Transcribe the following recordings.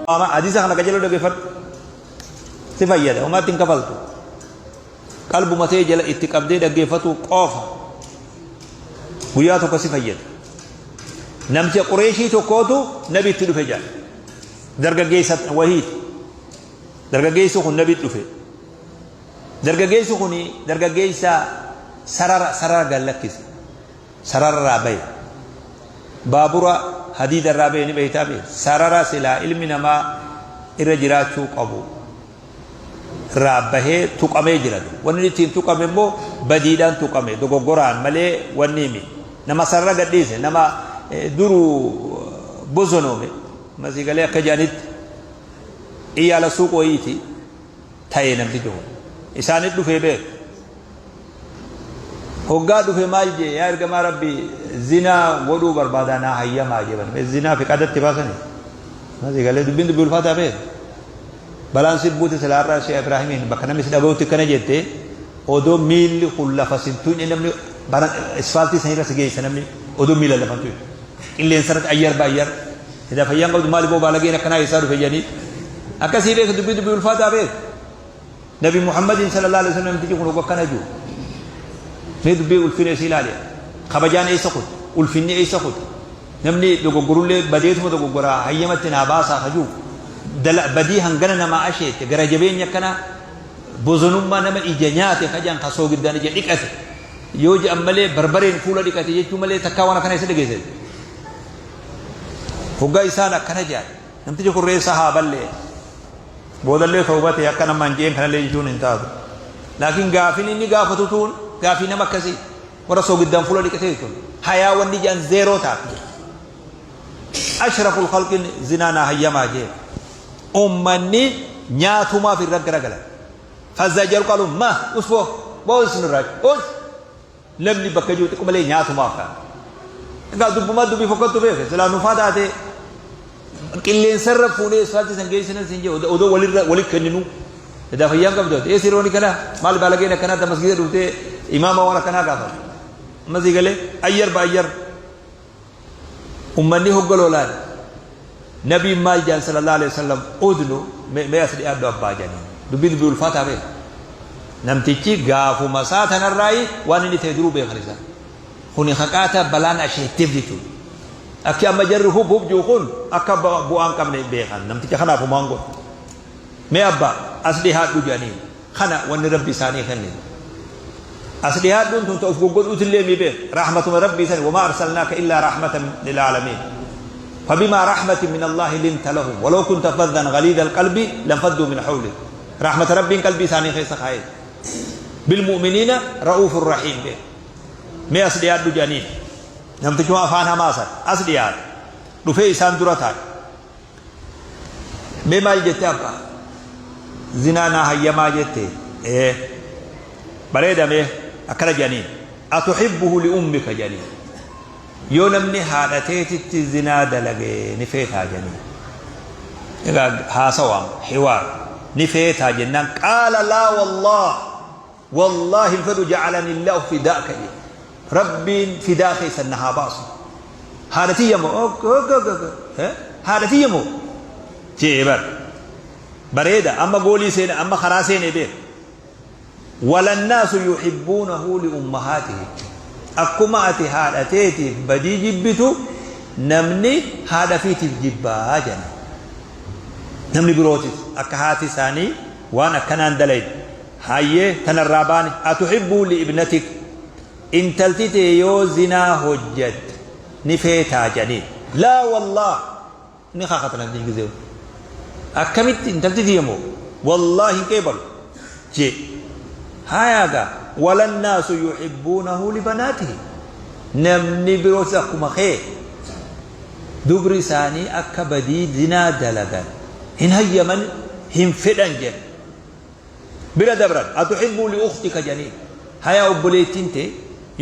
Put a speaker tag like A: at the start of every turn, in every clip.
A: Hadiisa kana qajeeloo dhaggeeffadhu. Si fayyada homaatti hin kafaltu. Qalbuma tee jala itti qabdee dhaggeeffatu qofa. Guyyaa tokko si fayyada. Namticha Qureeshii tokkootu nabitti dhufe jedha. Dargaggeessa wahiiti. Dargaggeessi kun nabitti dhufe. Dargaggeessi kun dargaggeessa sarara sarara gad lakkise. Sarara irraa bahe. Baabura hadiida irraa bahe ni beektaa bee? Sarara silaa ilmi namaa irra jiraachuu qabu irraa bahee tuqamee jira. Wanni ittiin tuqame immoo badiidhaan tuqame dogoggoraan malee wanni himi. Nama sarara gadhiise nama duru bosonoome masii galee akka jedhanitti iyyaala suuq wayiiti ta'e namtichi kun. Isaanit dhufee beek. Hoggaa dhufe maal jee yaa ergamaa Rabbii zinaa godhuu barbaadaa naa hayyamaa jee bani. Zinaa fi qadatti baasani. Masii galee dubbiin dubbii ulfaataa beek. Balaan si buute silaa har'a Sheekh Ibraahimiin bakka namni si dhaga'utti akkana jette odoo miilli kun lafa sin tuqne namni bara isfaaltii sanirra si geessa namni odoo miila lafa hin tuqne. Qilleensa irratti ayyar baayyar. Edaa fayyaan qabdu maali boo baalageen akkanaa eessaa dhufe jedhanii. Akkasii beek dubbii dubbii ulfaataa beek. Nabi Muhammadiin sallallahu alaihi wasallam namtichi kun hogga akkana jiru. Mee dubbii ulfina isii ilaali. Kabajaan eessa kute? Ulfinni eessa kute? Namni dogoggorullee badeetuma dogoggoraa hayyamatti naa baasaa ka jiru. Dala badii hangana namaa asheette gara jabeenya akkanaa bozonummaa nama ija nyaate ka jedhan ka soogiddaan ija dhiqate yoo jedhan malee barbareen fuula dhiqate jechuu malee takkaa waan akkana eessa dhageesse. Hoggaa isaan akkana jedhan namtichi kun reessa haa ballee boodallee tawbatee akka nama hin jeen kanallee jechuun hin taatu. Laakiin gaafiin inni gaafatu tuun gaafii nama akkasii warra soogiddaan fuula dhiqatee jechuun hayaa wanni jedhan zeeroo taate. Ashraful khalqin zinaa naa hayyamaa jee. Ummanni nyaatumaaf irra garagalan. Fazzajaru qalu ma usboo boo isinirraa us Namni bakka jiru xiqqoo malee nyaatumaaf ta'a. Egaa dubbumaa dubbii fokkattu beeke silaa nufaa taate qilleensarra fuunee isfaaltii san geessina siin jee odoo walirra wali kenninu. Edaa fayyaan qabdu ati eessi rooni kana maal baalageen akkanaa ta masgiida dhuftee imaama waan akkanaa gaafatu. Amma sii galee ayyar ba ayyar. Ummanni hogga lolaan nabiin maal jaan sallallahu alaihi wasallam udnu mee as dhiyaadhu abbaa janiin dubbii dubbii ulfaataa beeka namtichi gaafuma isaa tanarraayi waan inni ta'e duruu beekan isaa kuni haqaata balaan asheetteef jechuudha akki amma jarri hub hub jiru kun akka bu'aan qabne beekan namticha kanaaf homaan godhu mee abbaa as dhihaadhu jedhaniin Kana wanni Rabbi isaanii kenne. As dhihaadhuun tun ta uf goggodhuutillee mi beek. Rahmatuma Rabbii sani wamaa arsalnaaka illaa rahmatan lil'aalamiin. Fabimaa rahmatin min Allaahi linta lahum walaw kunta faddan galiida alqalbi lanfadduu min hawlik. Rahmata Rabbiin qalbii isaanii keessa kaa'e. Bilmu'miniina ra'uufun rahiim beek. Mee as dhiyaadhu jedhaniin. Namtichuma afaan hamaa san as dhiyaate. Dhufee isaan dura taa'e. Mee maal jette abba? Zinaa naa hayyamaa jette? Ee. Bareeda mee akkana jedhaniin. Atuhibbuhu li ummika jedhaniin. Yoo namni haadha teetitti zinaa dalage ni feetaa jedhaniin. Egaa haasawaam hiwaar ni feetaa jennaan qaala laa wallaah Wallaahi hin fedhu ja'alanillahu fidaaka jedhe. Rabbiin fidaa keessan na haa baasu. Haadha tiyya moo ok ok ok ok eh? Haadha tiyya moo jee bar. Bareeda amma goolii seene amma karaa seene beek. Walannaasu yuhibbuunahu li ummahaatihi. Akkuma ati haadha teetiif badii jibbitu namni haadha fiitiif jibbaa jedhan. Namni birootis akka haati isaanii waan akkanaan dalaydu. Hayyee tanarraa baane atuhibbuu li ibnatik intalti tee yoo zinaa hojjatte ni feetaa jedhaniin laa wallaah ni kakata namtichi gizee akkamitti intalti tiyya moo wallaahi hin qeebalu jee hayaa gaa walannaasu yuhibbuunahu libanaatihi namni birootis akkuma kee dubri isaanii akka badii zinaa dalagan hin hayyaman hin fedhan jedhe bira dabran atuhibbuu li ukhtika jedhaniin haya obboleettiin tee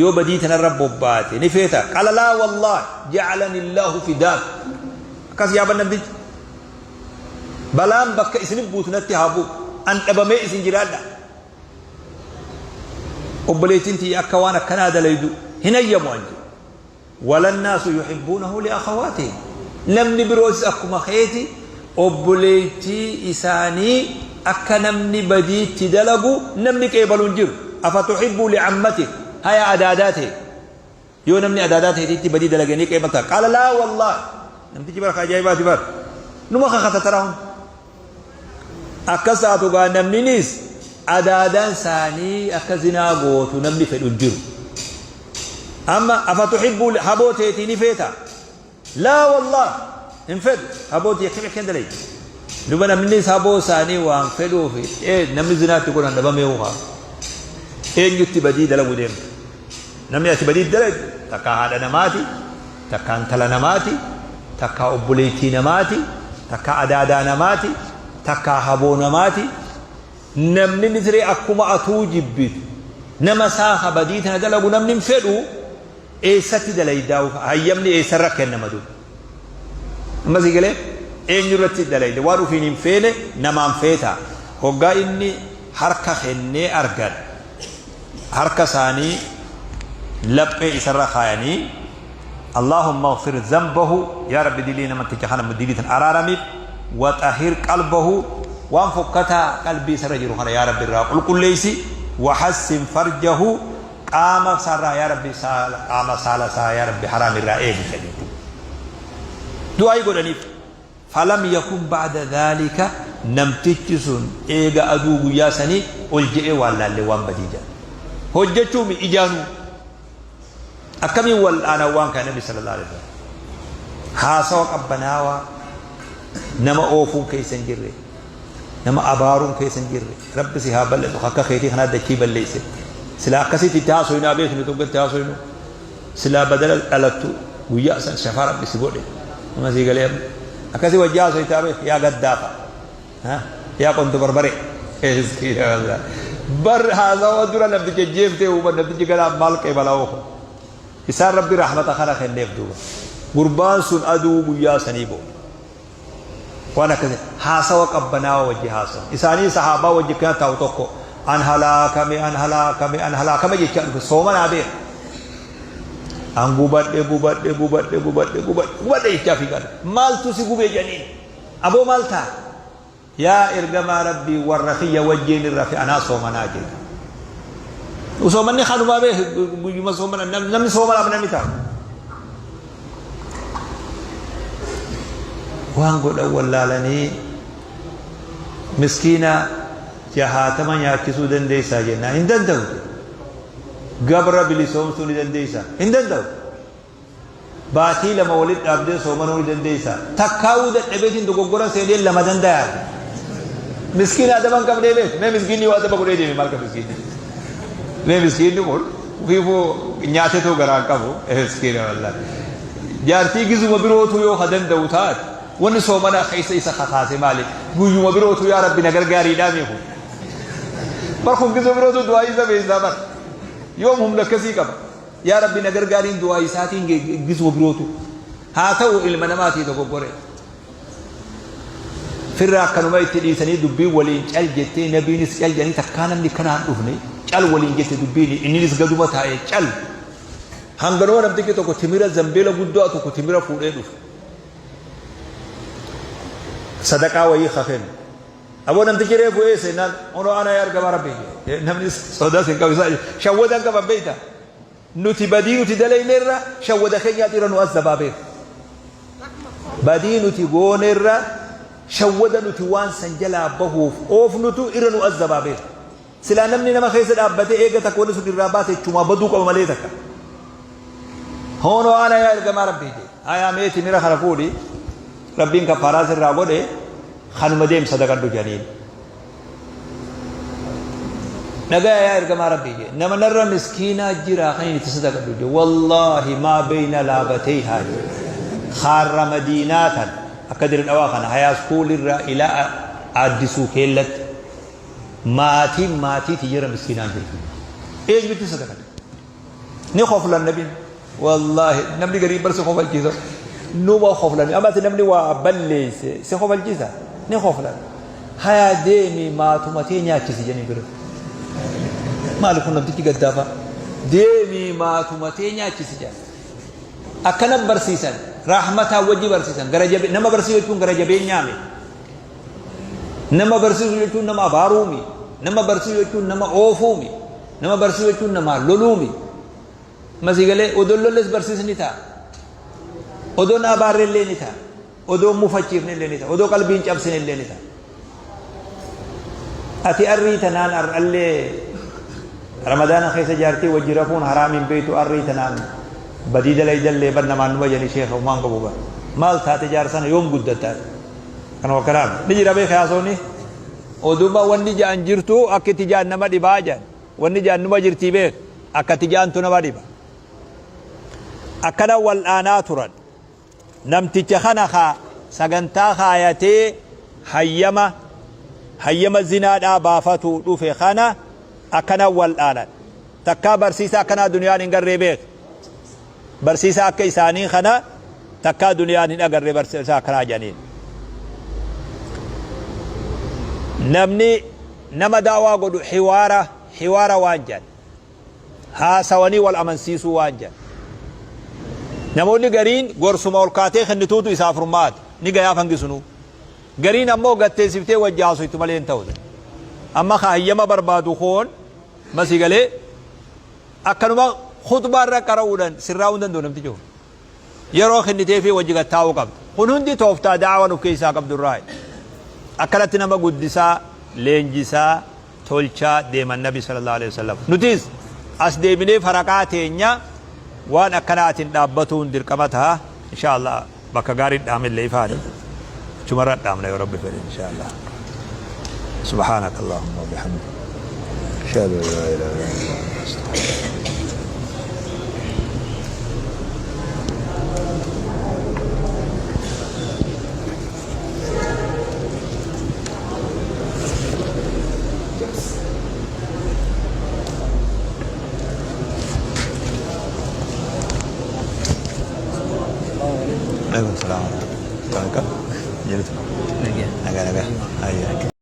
A: yoo badii tanarra bobbaate ni feeta qala laa wallahi ja'alani illaahu fidaak akkas yaaban namtichi balaan bakka isin buutu natti haa bu'u an dhabamee isin jiraadha obboleettiin tiyya akka waan akkanaa dalaydu hin hayyamu an jedhu Walannaasu yuhibbuunahu liakhawaatihim namni birootis akkuma keeti Obboleettii isaanii akka namni badii itti dalagu namni qeebalu hin jiru. Afatuhibbu li'ammatik haya adaadaa tee yoo namni adaadaa teetitti badii dalage ni qeebalta? Qaala laa wallahi. Namtichi bara ka ajaa'ibaati bar. Numa kakata taraa hunda. Akkas taatu gaa namninis adaadaan isaanii akka zinaa gootu namni fedhu hin jiru. Amma afatuhibbu haboo teetii ni feeta? Laa wallaah hin fedhu haboo tiyya akkami akkan dalaydi duba namnis haboo isaanii waan fedhuufi ee namni zinaa itti godhan dhabamee ukaa eenyutti badii dalagu deemta namni ati badii dalagdu takkaa haadha namaati takkaa intala namaati takkaa obboleettii namaati takkaa adaadaa namaati takkaa haboo namaati namni nisree akkuma atuu jibbitu nama isaa ka badii tana dalagu namni hin fedhu Eessatti dalaydaa hayyamni eessarra kennama duuba? Amma sii galee? Eenyurratti dalayda? Waan ufiin hin feene namaan feetaa? Hoggaa inni harka kennee argan harka isaanii laphee isarra kaayanii Allaahumma ighfir zambahu yaa Rabbi dilii namanticha kana dilii tan araaramiif wa xahir qalbahu waan fokkataa qalbii isarra jiru kana yaa Rabbi irraa qulqulleeysi wa hassin farjahu Qaama isaarraa yaa Rabbi saala qaama saala isaa yaa Rabbi haraam irraa eegi jedhanii du'aayi godhaniif. Falam yakun ba'da dhaalika namtichi sun eega aduu guyyaa sanii ol je'ee waan laallee waan badii jedha. Hojjechuumi ijaanuu akkamiin wal aanan waan kana Nabi sallallahu alaihi wasallam haasawa qabbanaawaa nama oofuun keessa hin jirre. Nama abaaruun keessa hin jirre. Rabbi si haa balleessu akka keetii kanaa dachii balleesse. Silaa akkasitti itti haasoynu haa beeknu tokko itti haasoynu. Silaa badala dhalattu guyyaa san shafaa Rabbi si godhe. Nama sii galee amma. Akkasii wajji haasoyte haa beektu yaa gaddaafa. Yaa qonto barbare. Bar haasawa dura namticha jeeftee uuman namtichi ganaa maal qeebalaa oofu. Isaan Rabbi rahmata kana kenneef duuba. Gurbaan sun aduu guyyaa sanii booda. Waan akkasii haasawa qabbanaawa wajji haasawan. Isaanii sahaabaa wajji akkana taa'u tokko an halaakame an halaakame an halaakame jechaa dhufe soomanaa beeka. An gubadhe gubadhe gubadhe gubadhe gubadhe gubadhe jechaa fiigaa dhufe. Maaltu si gube jedhaniin. Aboo maal ta'a? Yaa ergamaa Rabbii warra kiyya wajjiin irra fi anaa soomanaa jedhe. Soomanni kanumaa beek guyyuma soomana namni soomanaaf namni ta'a. Waan godhan wallaalanii miskiina jahaatama nyaachisuu dandeessaa jennaan hin danda'u. Gabra bilisoomsuu ni dandeessaa hin danda'u. Baatii lama walitti dhaabdee soomanuu ni dandeessaa? Takkaawuu dadhabeetiin dogoggora seenee lama dandayaa? Miskiina adaba hin qabnee beektu. Mee miskiinni yoo adaba godhee deeme maal qaba miskiinni? Mee miskiinni kun ofiifuu nyaateetoo garaa hin qabu. Miskiina wallaahi. Jaartii gizuma birootuu yoo ka danda'u taate wanni soomana keessa isa kakaase maali? Guyyuma birootuu yaa Rabbi na gargaariidhaa mee kun? Bar kun gizuma birootuu du'aa isa beessaa bar. Yoom humna akkasii qaba? Yaa Rabbi na gargaariin du'aa isaatiin gisuma birootu haa ta'u ilma namaatii dogoggore. Firra akkanuma itti dhiisanii dubbiin waliin cal jettee nabiinis cal jedhanii takkaa namni kanaan dhufne cal waliin jette dubbiin inninis gaduma taa'e cal. Hanganuma namtichi tokko timira zambeela guddaa tokko timira fuudhee dhufe. Sadaqaa wayii kakennu. Aboo namtichi reefu eessa jennaan onoo ana yaa ergamaa rabbii jedhe. Namni sodaas hin qabu isaa shawwada hin qaban beekta. Nuti badii nuti dalaynerra shawwada keenyaatu irra nu azzabaa beeka. Badii nuti goonerra shawwada nuti waan san jalaa bahuuf oofnutu irra nu azzabaa beeka. Silaa namni nama keessa dhaabbatee eega takka wanni sun irraa baate jechumaa baduu qaba malee takka. Hoonoo ana yaa ergamaa rabbii jee. Hayaa mee timira kana fuudhi rabbiin kaffaaraa sirraa godhe kanuma deem sadaqadhu jedhaniin. Dhagaya yaa ergamaa rabbii jee. Nama narra miskiinaa jira kan inni itti sadaqadhu jee. Wallaahi maa beeyna laabatee haa jee. Kaarra madiinaa tan akka dirri dhawaa kana hayaa iskuulirraa ilaa aaddisuu keellatti. Maatiin maatii tiyyarra miskiinaan jirtu. Eenyutti sadaqate? Ni koflan nabiin. Wallaahi namni garii bar si kofalchiisa. Numa koflan. Amma ati namni waa balleesse si kofalchiisa. Ni koflan. Hayaa deemi maatuma tee nyaachisi jedhanii bira. Maali kun namtichi gaddaafa? Deemi maatuma tee nyaachisi jedhan. Akkana barsiisan. Rahmataa wajji barsiisan. Gara jabe nama barsiisuu jechuun gara jabeenyaame. Nama barsiisuu jechuun nama abaaruumi. Nama barsiisuu jechuun nama oofuumi. Nama barsiisuu jechuun nama loluumi. Masii galee odoon lolles barsiisni ta'a. Odoon abaarrellee ni ta'a. Odoo mufachiifne illee ni ta'a. Odoo qalbiin cabsine illee ni ta'a. Ati arrii tanaan ar'allee Ramadaana keessa jaartii wajji rafuun haraam hin beektu arrii tanaan badii dalaydallee bar namaan numa jedhani sheekha humaan qabu bar. Maal taate jaarsana yoom guddatta ati? Kanuma kanaaf ni jira beeka haasooni. Oduma wanni ja'an jirtu akka itti ja'an nama dhibaa ja'an. Wanni ja'an numa jirtii beek akka itti ja'antu nama dhiba. Akkana wal'aanaa turan. Namticha kana ka sagantaa kaayatee hayyama hayyama zinaadhaa baafatuu dhufe kana akkana wal'aanan. Takkaa barsiisaa akkanaa duniyaan hin garree beek. Barsiisaa akka isaanii kana takkaa duniyaan hin agarree barsiisaa akkanaa jedhaniin. Namni nama da'waa godhu hiwaara hiwaara waan jedhan. Haasawanii wal amansiisuu waan jedhan. Namoonni gariin gorsuma ol kaatee kennituutu isaa furmaata. Ni gayaaf hangi sunuu. Gariin ammoo gatteessiftee wajji haasoytu malee hin ta'u. Amma ka hayyama barbaadu koon masii galee akkanuma khutbaa irra qara'uudhaan sirraa'uu hin danda'u namtichi kun. Yeroo kenniteefii wajji gad taa'uu qabda. Kun hundi tooftaa da'awan of keessaa qabdu irraayi. Akkanatti nama guddisaa, leenjisaa, tolchaa deeman Nabi sallallahu alaihi wasallam. Nutis as deebinee faraqaa teenya waan akkanaatiin dhaabbatuun dirqama taha. Insha Allah bakka gaarii dhaamille ifaani. Achumarra dhaamna yoo Rabbi fedhe insha Allah. سبحانك اللهم وبحمدك أشهد أن لا إله إلا أنت أستغفرك. عليكم السلام ورحمة الله. Nagaa nagaa. Ayyaa.